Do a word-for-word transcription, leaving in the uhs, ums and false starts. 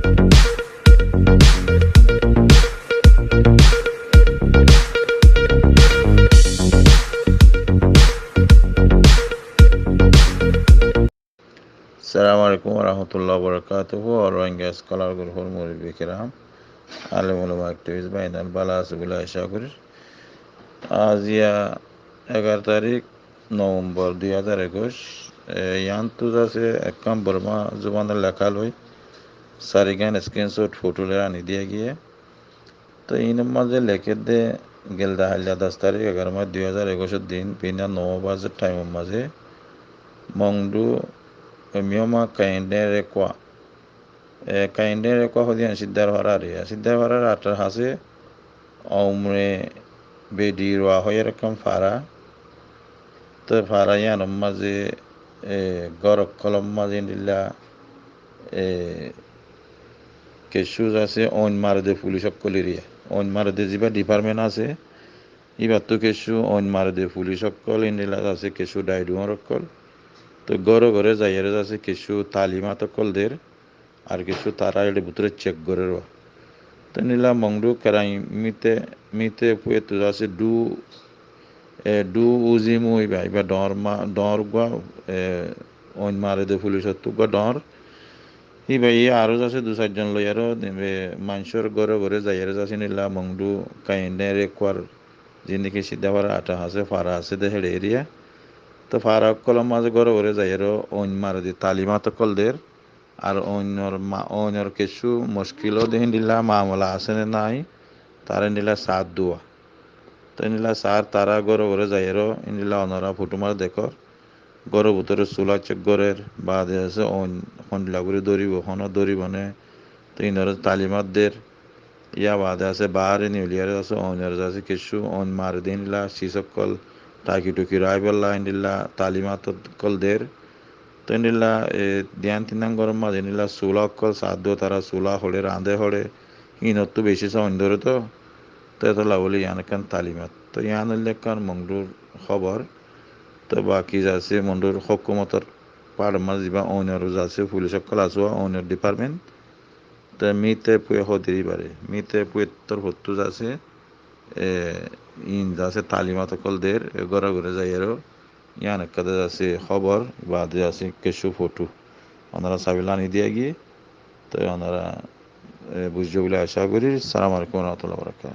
Assalamu alaikum warahmatullahi wabarakatuhu. Rohingya Scholar Group or murubbi kiram, alem ulama, activist bái ókkol bála asó buli acá gorir. Aijja egaró tarík November dui házar ekuic. E, yián tu asé ekkán Borma zubanot leká loi sairgán screenshot foto loi ani diya giyé. Toi inor mazé lekédde, gelde hailla doc tarík egaró mac dui házar ekuic or din, bina no bajar thaim or mazé Mongdu, e, Myoma Kayindé Rekwa. E, Kayindé Rekwa hoó de yián Siddar Farar, e, Siddar Farar athar hasé Omre Bedi Rua hoó de ekkán fara. Toi fara yián or mazé, e, gór ókkol or mazé endilla, e, kessú asé oin mare de fulic ókkol eriya. Oin mare de ziba department asé, ibattu kessú oin mare de fulic ókkol, endilla asé kessú dhaiduwar ókkol. Toi góre góre zaiyóre asé kessú talimat ókkol der, ar kessú tará ere bútore cek gorer. Toi endilla Mongdu kerai Mite, Mite fuettu asé Du, e, Du Uzimu iba, iba dhoóñr ma-, dhoóñr uggwá, e, oin mare de fulic ottu uggwá dhoóñr. Iba iye aró asé dui sair zon loiyóre, e, maincór góre góre zaiyóre asé endilla Mongdu Kayindé Rekwar zendilla ki Siddar Farar athar hasé fara asé de héçe eriya. Toi fara ókkol or mazé góre góre zaiyóre oin mare de talimat ókkol der. Ar oinor ma-, oinor kessú muckil ó de héndilla mamela asé né nai, tará héndilla saát duwa. Toi héndilla saár tará góre góre zaiyóre héndilla onora foto mazé dekór. Góror bútore sula cek gorer, baade asé oin hondilla gorí dóribo, hone dóribo né, toi inore talimat der. Yá baade asé baáre niyuliyóre asé oinore asé kessú oin mare de héndilla sis ókkol, thaki thuki raibólla héndilla talimat ókkol der. Toi héndilla, e, diyan tin nang gór or mazé héndilla sula ókkol saát duwa, tará sula hoçé, rañde hoçé, híinottu beci sóin dóre toó. Toi etolla buli yián ekkán talimat. Toi yián óilde ekkán Mongdur hóbor. Toi baki zasé Mongdur hókumotor fáñr or mazé ziba oinor zasé fulic ókkol asé, oinor department. Te Mite Pue hoó de ibáre, Mite Pue torfóttu zasé, e, in zasé talimat ókkol der, e, góre góre zaiyóre, yián ekká de zasé hóbor, baade zasé kessú foto. Onora saibólla ani diya giyé, toi onora, e, buijjó buli acá gorir. Assalamu alaikum warahmatullahi wabarakatuhu.